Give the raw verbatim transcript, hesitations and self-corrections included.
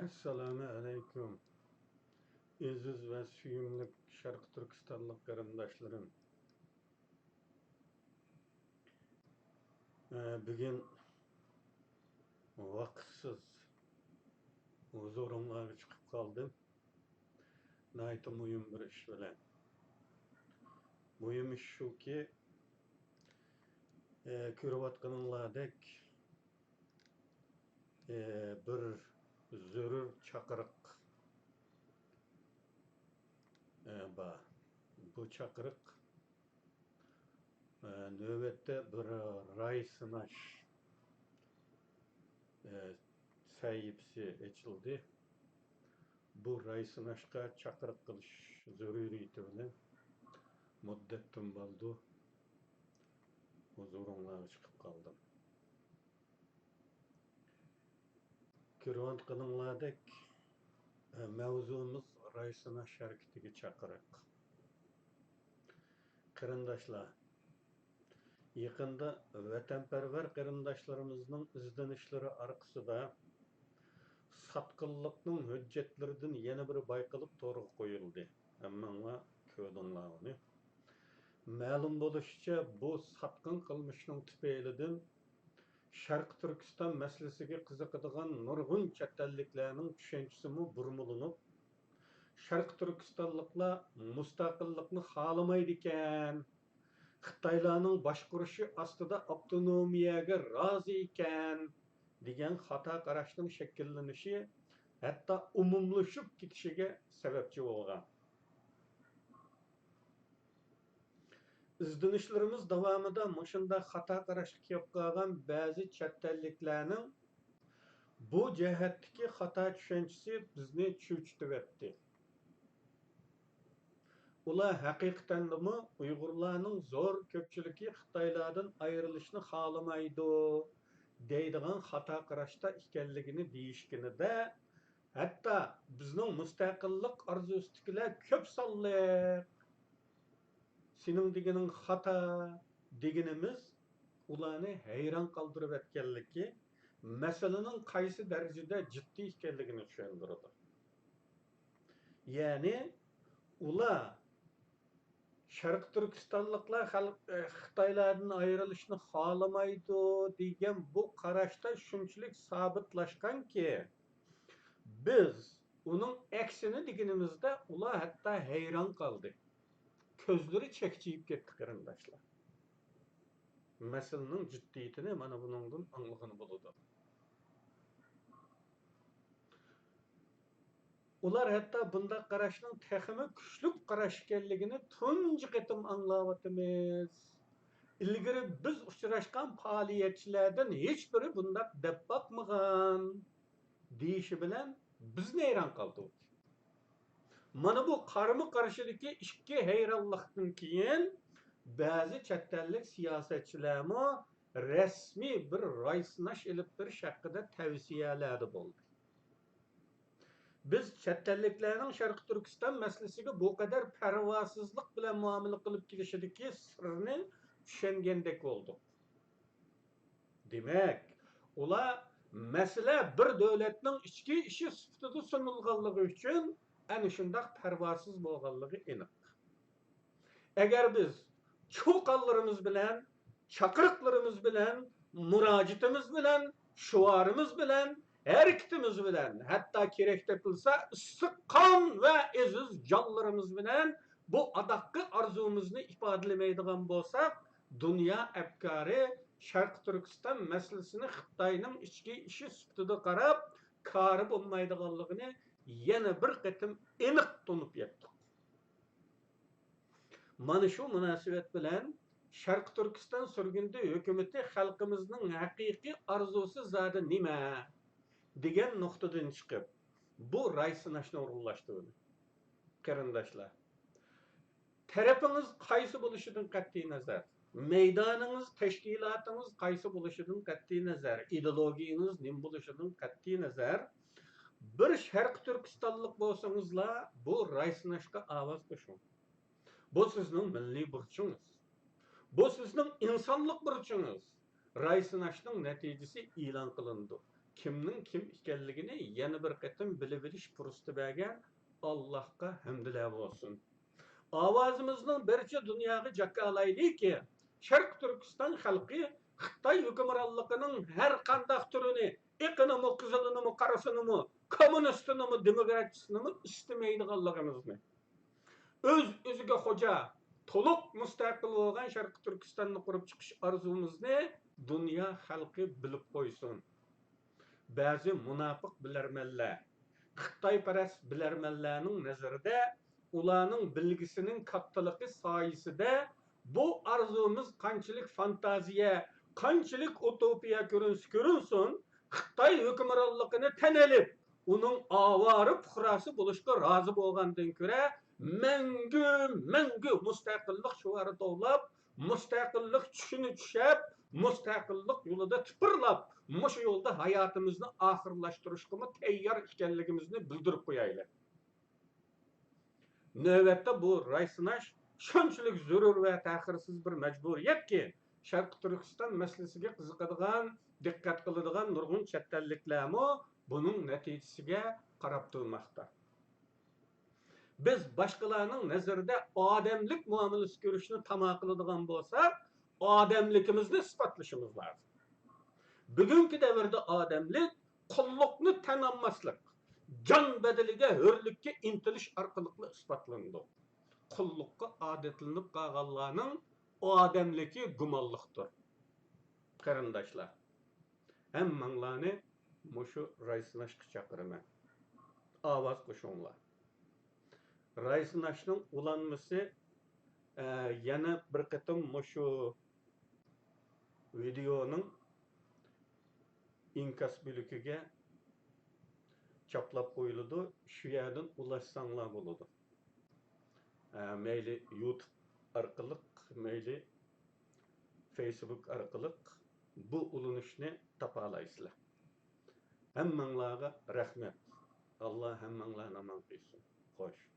ئەسسالامۇ ئەلەيكۇم. ئەزىز ۋە سۆيۈملۈك شەرقىي تۈركىستانلىق قېرىنداشلىرىم. ئە، بۈگۈن ۋاقىتسىز ھۇزۇرۇڭلارغا چىقىپ قالدىم. ناھايىتى مۇھىم بىر ئىش بىلەن. مۇھىم ئىش شۇكى، ئە، كۆرۈۋاتقىنىڭلاردەك، ئە، بىر زۆرۈر چاقىرىق، ئە، بار. بۇ چاقىرىق، ئە، نۆۋەتتە بىر راي سىناش، ئە، سەھىپىسى ئېچىلدى. بۇ راي سىناشقا چاقىرىق قىلىش زۆرۈرىيىتى بىلەن مۇددەتتىن بالدۇر ھۇزۇرۇڭلارغا چىقىپ قالدىم. كۆرۈۋاتقىنىڭلاردەك، ئە، مەۋزۇمىز راي سىناش ھەرىكىتىگە چاقىرىق. قېرىنداشلار، يېقىندا ۋەتەنپەرۋەر قېرىنداشلىرىمىزنىڭ ئىزدىنىشلىرى ئارقىسىدا ساتقىنلىقنىڭ ھۆججەتلىرىدىن يەنە بىرى بايقىلىپ تورغا قويۇلدى. ھەممىڭلار كۆردۈڭلار ئۇنى. مەلۇم بولۇشىچە، بۇ ساتقىن قىلمىشنىڭ تۈپەيلىدىن شەرقىي تۈركىستان مەسىلىسىگە قىزىقىدىغان نۇرغۇن چەت ئەللىكلەرنىڭ چۈشەنچىسىمۇ بۇرمىلىنىپ، شەرقىي تۈركىستانلىقلار مۇستەقىللىقنى خالىمايدىكەن، خىتايلارنىڭ باشقۇرۇشى ئاستىدا ئاپتونومىيەگە رازى ئىكەن، دېگەن خاتا قاراشنىڭ شەكىللىنىشى، ھەتتا ئومۇملىشىپ كېتىشىگە سەۋەبچى بولغان. ئىزدىنىشلىرىمىز داۋامىدا مۇشۇنداق خاتا قاراشقا كېلىپ قالغان بەزى چەت ئەللىكلەرنىڭ بۇ جەھەتتىكى خاتا چۈشەنچىسى بىزنى چۆچۈتۈۋەتتى. ئۇلار ھەقىقەتەنمۇ ئۇيغۇرلارنىڭ زور كۆپچىلىكى خىتايلاردىن ئايرىلىشنى خالىمايدۇ دەيدىغان خاتا قاراشتا ئىكەنلىكىنى دېيىشكىنىدە، ھەتتا بىزنىڭ مۇستەقىللىق ئارزۇسىدىكىلەر كۆپ سانلىق، سېنىڭ دېگىنىڭ خاتا دېگىنىمىز ئۇلارنى ھەيران قالدۇرۇۋەتكەنلىكى، مەسىلىنىڭ قايسى دەرىجىدە جىددىي ئىكەنلىكىنى چۈشەندۈرىدۇ. يەنى ئۇلار شەرقىي تۈركىستانلىقلار خەلق-، ئە، خىتايلاردىن ئايرىلىشنى خالىمايدۇ دېگەن بۇ قاراشتا شۇنچىلىك سابىتلاشقانكى، بىز ئۇنىڭ ئەكسىنى دېگىنىمىزدە، ئۇلار ھەتتا ھەيران قالدى. كۆزلىرى چەكچىيىپ كەتتى، قېرىنداشلار. مەسىلىنىڭ جىددىيىتىنى مانا بۇنىڭدىن ئاڭلىغىلى بولىدۇ. ئۇلار ھەتتا بۇنداق قاراشنىڭ تېخىمۇ كۈچلۈك قاراش ئىكەنلىكىنى تۇنجى قېتىم ئاڭلاۋاتىمىز. ئىلگىرى بىز ئۇچراشقان پائالىيەتچىلەردىن ھېچبىرى بۇنداق دەپ باقمىغان، دېيىشى بىلەن بىزنى ھەيران قالدۇردى. مانا بۇ قارىمۇ قارشىدىكى ئىككى ھەيرانلىقتىن كېيىن، بەزى چەت ئەللىك سىياسەتچىلەرمۇ رەسمىي بىر راي سىناش ئېلىپ بېرىش ھەققىدە تەۋسىيەلەردە بولدى. بىز چەت ئەللىكلەرنىڭ شەرقىي تۈركىستان مەسىلىسىگە بۇ قەدەر پەرۋاسىزلىق بىلەن مۇئامىلە قىلىپ كېلىشىدىكى سىرنى چۈشەنگەندەك بولدۇق. دېمەك، ئۇلار مەسىلە بىر دۆلەتنىڭ ئىچكى ئىشى سۈپىتىدە سۇنۇلغانلىقى ئۈچۈن ئەنە شۇنداق پەرۋاسىز بولغانلىقى ئېنىق. ئەگەر بىز چۇقانلىرىمىز بىلەن، چاقىرىقلىرىمىز بىلەن، مۇراجىئىتىمىز بىلەن، شوئارىمىز بىلەن، ھەرىكىتىمىز بىلەن، ھەتتا كېرەك تېپىلسا ئىسسىق قان ۋە ئەزىز جانلىرىمىز بىلەن بۇ ئاداققى ئارزۇمىزنى ئىپادىلىمەيدىغان بولساق، دۇنيا ئەپكارى شەرقىي تۈركىستان مەسىلىسىنى خىتاينىڭ ئىچكى ئىشى سۈپىتىدە قاراپ، كارى بولمايدىغانلىقىنى يەنە بىر قېتىم ئېنىق تونۇپ يەتتۇق. مانا شۇ مۇناسىۋەت بىلەن شەرقىي تۈركىستان سۈرگۈندە ھۆكۈمىتى خەلقىمىزنىڭ ھەقىقىي ئارزۇسى زادى نېمە؟ دېگەن نۇقتىدىن چىقىپ، بۇ راي سىناشنى ئورۇنلاشتۇردى. قېرىنداشلار، تەرىپىڭىز قايسى بولۇشىدىن قەتئىينەزەر، مەيدانىڭىز، تەشكىلاتىڭىز قايسى بولۇشىدىن قەتئىينەزەر، ئىدېئولوگىيىڭىز نېمە بولۇشىدىن قەتئىينەزەر، بىر شەرقىي تۈركىستانلىق بولسىڭىزلا، بۇ راي سىناشقا ئاۋاز قوشۇڭ. بۇ سىزنىڭ مىللىي بۇرچىڭىز. بۇ سىزنىڭ ئىنسانلىق بۇرچىڭىز. راي سىناشنىڭ نەتىجىسى ئېلان قىلىنىدۇ. كىمنىڭ كىم ئىكەنلىكىنى يەنە بىر قېتىم بىلىۋېلىش پۇرسىتى بەرگەن ئاللاھقا ھەمدىلەر بولسۇن. ئاۋازىمىزنىڭ بىرچە دۇنياغا جاكارلايلىكى، شەرقىي تۈركىستان خەلقى خىتاي ھۆكۈمرانلىقىنىڭ ھەر قانداق تۈرىنى، ئېقىنىمۇ، قىزىلىنىمۇ، قارىسىنىمۇ، كوممۇنىستىنىمۇ، دېموكراتچىسىنىمۇ ئىستىمەيدىغانلىقىمىزنى، ئۆز-ئۆزىگە خوجا، تولۇق مۇستەقىل بولغان شەرقىي تۈركىستاننى قۇرۇپ چىقىش ئارزۇمىزنى دۇنيا خەلقى بىلىپ قويسۇن. بەزى مۇناپىق بىلەرمەنلەر، خىتايپەرەس بىلەرمەنلەرنىڭ نەزىرىدە، ئۇلارنىڭ بىلگىسىنىڭ كاتتىلىقى سايىسىدە بۇ ئارزۇمىز قانچىلىك فانتازىيە، قانچىلىك ئۇتوپىيە كۆرۈنسە كۆرۈنسۇن، خىتاي ھۆكۈمرانلىقىنى تەن ئېلىپ، ئۇنىڭ ئاۋارە پۇقراسى بولۇشقا رازى بولغاندىن كۆرە، مەڭگۈ، مەڭگۈ مۇستەقىللىق شوئارى توۋلاپ، مۇستەقىللىق چۈشىنى چۈشەپ، مۇستەقىللىق يولىدا تىپىرلاپ، مۇشۇ يولدا ھاياتىمىزنى ئاخىرلاشتۇرۇشقىمۇ تەييار ئىكەنلىكىمىزنى بىلدۈرۈپ قويايلى. نۆۋەتتە بۇ راي سىناش شۇنچىلىك زۆرۈر ۋە تەخىرسىز بىر مەجبۇرىيەتكى، شەرقىي تۈركىستان مەسىلىسىگە قىزىقىدىغان، دىققەت قىلىدىغان نۇرغۇن چەت ئەللىكلەرمۇ بۇنىڭ نەتىجىسىگە قاراپ تۇرماقتا. بىز باشقىلارنىڭ نەزىرىدە ئادەملىك مۇئامىلىسى كۆرۈشنى تاما قىلىدىغان بولساق، ئادەملىكىمىزنى ئىسپاتلىشىمىز لازىم. بۈگۈنكى دەۋردە ئادەملىك قۇللۇقنى تەن ئالماسلىق، جان بەدىلىگە ھۆرلۈككە ئىنتىلىش ئارقىلىقلا ئىسپاتلىنىدۇ. قۇللۇققا ئادەتلىنىپ قالغانلارنىڭ ئادەملىكى گۇمانلىقتۇر. قېرىنداشلار، ھەممىڭلارنى مۇشۇ راي سىناشقا چاقىرىمەن. ئاۋاز قوشۇڭلار. راي سىناشنىڭ ئۇلانمىسى، ئە، يەنە بىر قېتىم مۇشۇ ۋىدېئونىڭ ئىنكاس بۆلىكىگە چاپلاپ قويۇلىدۇ. شۇ يەردىن ئۇلاشساڭلار بولىدۇ. ئە، مەيلى يۇتۇب ئارقىلىق، مەيلى فېيسبۇك ئارقىلىق بۇ ئۇلىنىشنى تاپالايسىلەر. ھەممىڭلارغا رەھمەت. ئاللا ھەممىڭلارنى ئامان قىلسۇن. خوش.